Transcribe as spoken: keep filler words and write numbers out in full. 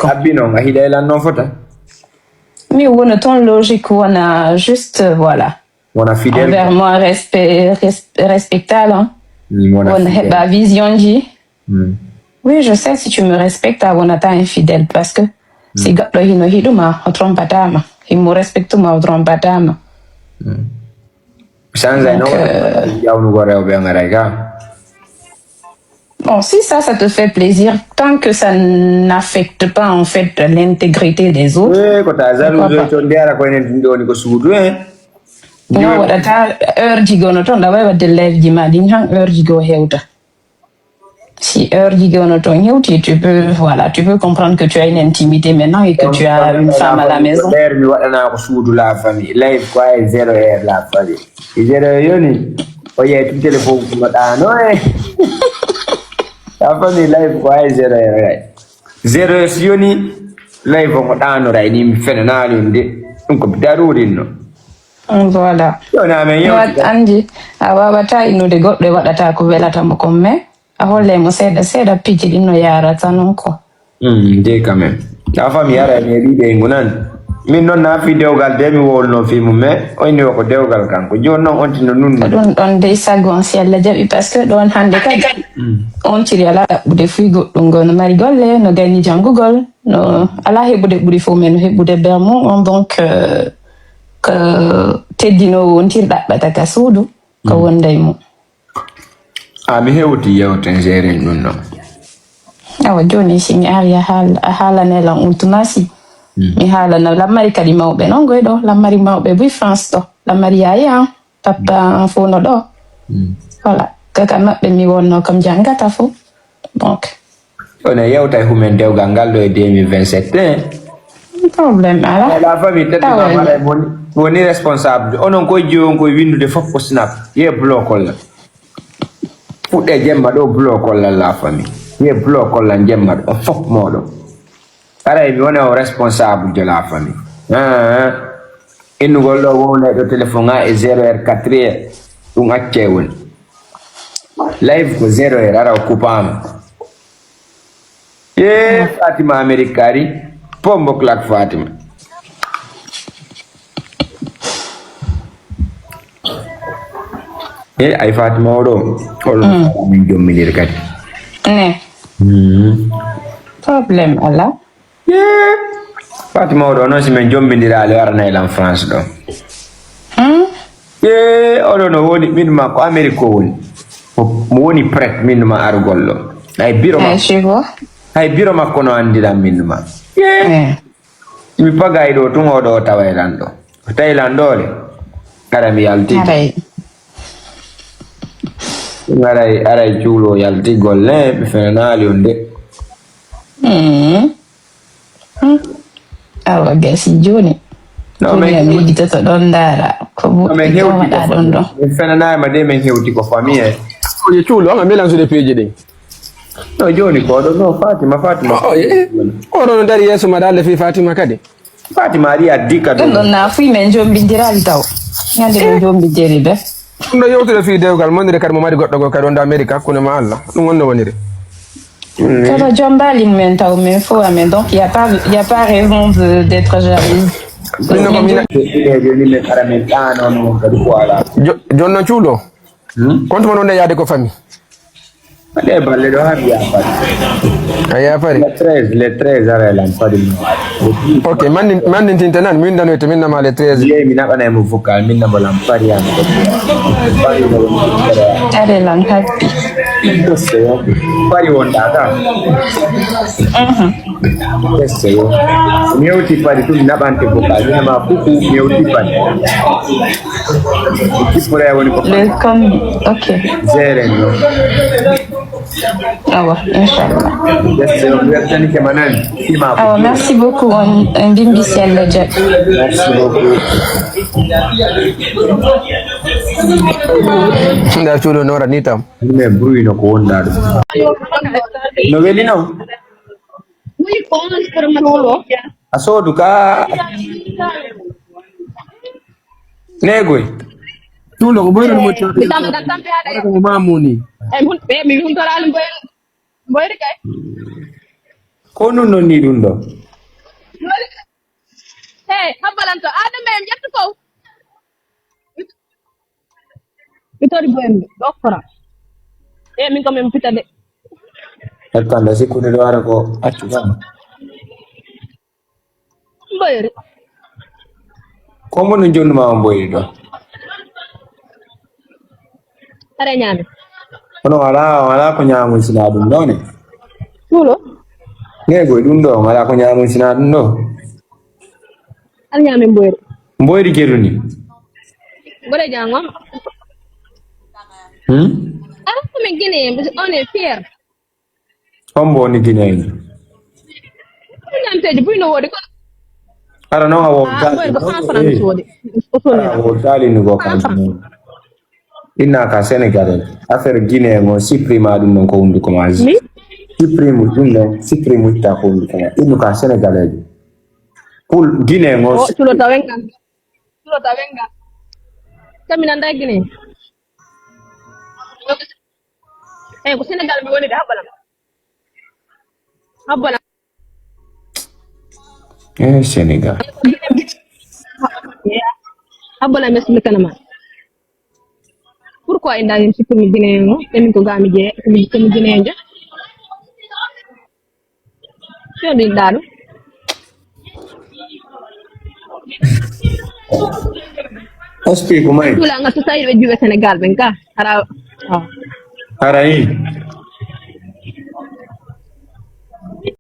ko. Abbi noon, a hiɗa e lan noon fota? Mi wona toon logique, wona juste, euh, voilà. Wona fidèle, envers quoi. Moi, respect, res-, respectal, hein. Mi wona wona fidèle. Heɓa vision ji. Hmm. Oui, je sais, si tu me respectes, a wonata infidèle, parce que si goɗɗo hino hiɗuma, o trompatama. Himo respectuma, o trompatama. Hmm. Sanza. Donc, non, euh, jawnugo rewɓe ngaray ka. Bon, si ça, ça te fait plaisir, tant que ça n'affecte pas, en fait, l'intégrité des autres, eh, ko ta jalousie, pourquoi pas? To ndiyara ko enen ɗum ɗo woni ko suudu, eh. No waɗata heure ji goo no toon, ɗa wawi waɗde live ji ma ɗin han heure ji goo hewta. Si heure ji goo no toon hewti, tu peux, voilà, tu peux comprendre que tu as une intimité maintenant et que tu as une femme à la maison. Heure mi waɗana ko suudu la famille. Live ko ay zéro heure la famille. E zéro heure yoni, o yehi tun téléphone ko no ɗaano, eh. La famille, live ko ay zéro heure, ay. Zéro heure si yoni, live o ko ɗaanoray ni, mi fenanaali ɗum de. Ɗum ko daruri no. Mm, voilà. Yo, na men yewtida. Wat andi, a wawata innude goɗɗo e waɗata ko welata mo kon, mais a holle mo seeɗa seeɗa, piiji ɗin no yaarata non ko. Mm, de quand même. La famille ara mi heɓi ɓe ngunan. Min noon na fi dewgal de mi wolno fi mum, mais o inni o ko dewgal kanko. Jooni noon on tino nunno. Ko ɗum ɗon dey sagon si Allah jaɓi, parce que ɗon hannde kadi. Mm. On tiri ala ɗaɓɓude fuy goɗɗum ngo no mari golle, no gayni janngugol, no ala heɓude ɓuri fof, mais no heɓude ber mum on, donc, euh, ko teddinoowo on tiri ɗaɓɓata ka suudu, ko wonda e mum. A mi hewti yewten jerin ɗum ɗon. Awa, jooni si mi ari a haal-, a haalanay lan on tuma si. Mm. Mi haalana lammari kadi mawɓe non goy ɗo, lammari mawɓe buy France ɗo, lammari yaayi an, papa an fof no ɗo. Mm. Voilà, kaka maɓɓe mi wonno kam janngata fof. Donc. On e yewta e humen dewgal ngal ɗo e deux mille vingt-sept, hein? Problème ala. Eh, la famille, tête de tawa famille, woni, woni responsable. Onon koye jiyo on koye winndude fof ko snap. Ye blow kolla. Fuɗɗe jemma ɗo blow kolla la famille. Ye blow kolla jemma ɗo fof moɗo. Aray mi wona o responsable de la famille. Ah, ah. Innugol ɗo wowna ɗo téléphone ha e zéro heure quatre heures. Ɗum acce woni. Live ko zéro heure, ara o kupaama. Eh, Fatima Amerique kari. Pombo claque Fatima. Eh, ay Fatima oɗo. Ol min jomminir kadi. Ne. Hmm. Problème ala. Yee, Fatima oɗo noon, si min jombindiraali, o aranay lan France ɗo. Hmm? Yee, oɗo no woni, min ma ko Amérique ko woni. Mo, mo woni prêt, min ma arugol ɗo. Ay biro makko. Ay, je vois. Ay biro makko no andiran min ma. Yee. Eh. Mi pagay ɗo tun oɗo o taway lan ɗo. O tawi lan ɗo le. Ara mi yalti. Aray. Aray, aray cuulo yalti golle, mi fenanaali on de. Hmm. Hmm. Awa gasi jooni. No, jooni men a miijitoto ɗon ndaara. Ko no, men hewti ko ɗon ɗo. Min fenanaali ma de, men hewti ko famille. Oye cuulo, anga melansude peeje ɗin. No, jooni ko ɗo, no, Fatima, Fatima. Oh, eh. Oɗo no dari yeeso ma dalle fii Fatima kadi. Fatima ari addi ka ɗum ɗon na fuy men jombindiraali taw. Ñande men jombindiri ɓe. Ɗum ɗo yewtude fii dewgal monire kadi mo mari goɗɗo goo kadi wonde Amérique hakkunde ma Allah. Ɗum wonno woniri. Kono jombaali men taw men fof amen. Donc, y a pas, y a pas raison de, d'être jalouse. Min no ko min. Ine jooni men ara men ɗaano noon kadi ko alaa. Jo-, jooni noon cuulo. Hmm? Kontu mon wonde yaade ko famille. Waɗe balle ɗo haa mi yaafari. A yaafari? Le treize, le treize ara lan pari mo. Ok, mannin-, mannintinten nan, min danoyte, min nama le treize. Yeey, mi naɓanay mo vocal, min namo lan pari an. Pari no woni. Are lan happi. Pari wonɗa ka. Mhm. Esse yo. Mi yewti pari tum naɓante vocal. Mi nama kuku mi yewti pari. Kippura woni ko. Le comme, ok. Zéro no. Awa, inchallah. Esse yo, mi weltanike ma nani. Ima ko. Awa, merci beaucoup. On, on mbimbi si Allah jaɓi. Merci beaucoup. Nda cuuɗo noora ni tam. Mais bruit no ko wonda ɗum. No weli no? A soodu ka. Negoy. Tulo ko boyno mo. Mi tamba, tamba, tamba, tamba. Ko mamuni. E mun, e mi mun torali boy. Boyri kay. O nun non ni ɗum ɗo. Hey, habbalanto. Adama en ƴettu ko. Mi tori boyen ɓe. Ɗo fora. E min kam en pita de. Hettande sikkude ɗo ara ko accu kam. Mboyri. Ko mo no jonnuma on mboyri ɗo? Are ñaami. Kono wala wala ko ñamu sina ɗum ɗo ne. Tulo. Ne boy ɗum ɗo wala ko ñamu sina ɗum ɗo. Ar ñaami mboyri. Mboyri geruni. Gore jangom. Hmm? Ah, ko min Guinée, on est fier. Hombo woni Guinée ni? Ñanteji buy no wodi ko. Ara non a wo Ah, mboyri ko cent francs mi soodi. O soodi. Ara wo tali ni go kan. Inna ka Sénégal. Affaire Guinée ngo supprime ɗum non ko hunduko ma. Mi? Supprime ɗum non supprime itta ko hunduko ma. Innu ka Sénégal. Pour Guinée ngo. O tulo tawenga. Tulo tawenga. Kamina nda Guinée. Eh, ko Sénégal mi woni de habbalam. Habbalam. Eh, Sénégal. Habbalam mes mi kanama. Pourquoi inda en sikkumi Guinée ngo? Emin ko gami je, ko mi Guinée je. Yo ɗin ɗaano. Explique moi. Tula nga to sayi ɓe juwe Sénégal ɓen ka. Ara. Ah. Ara yi.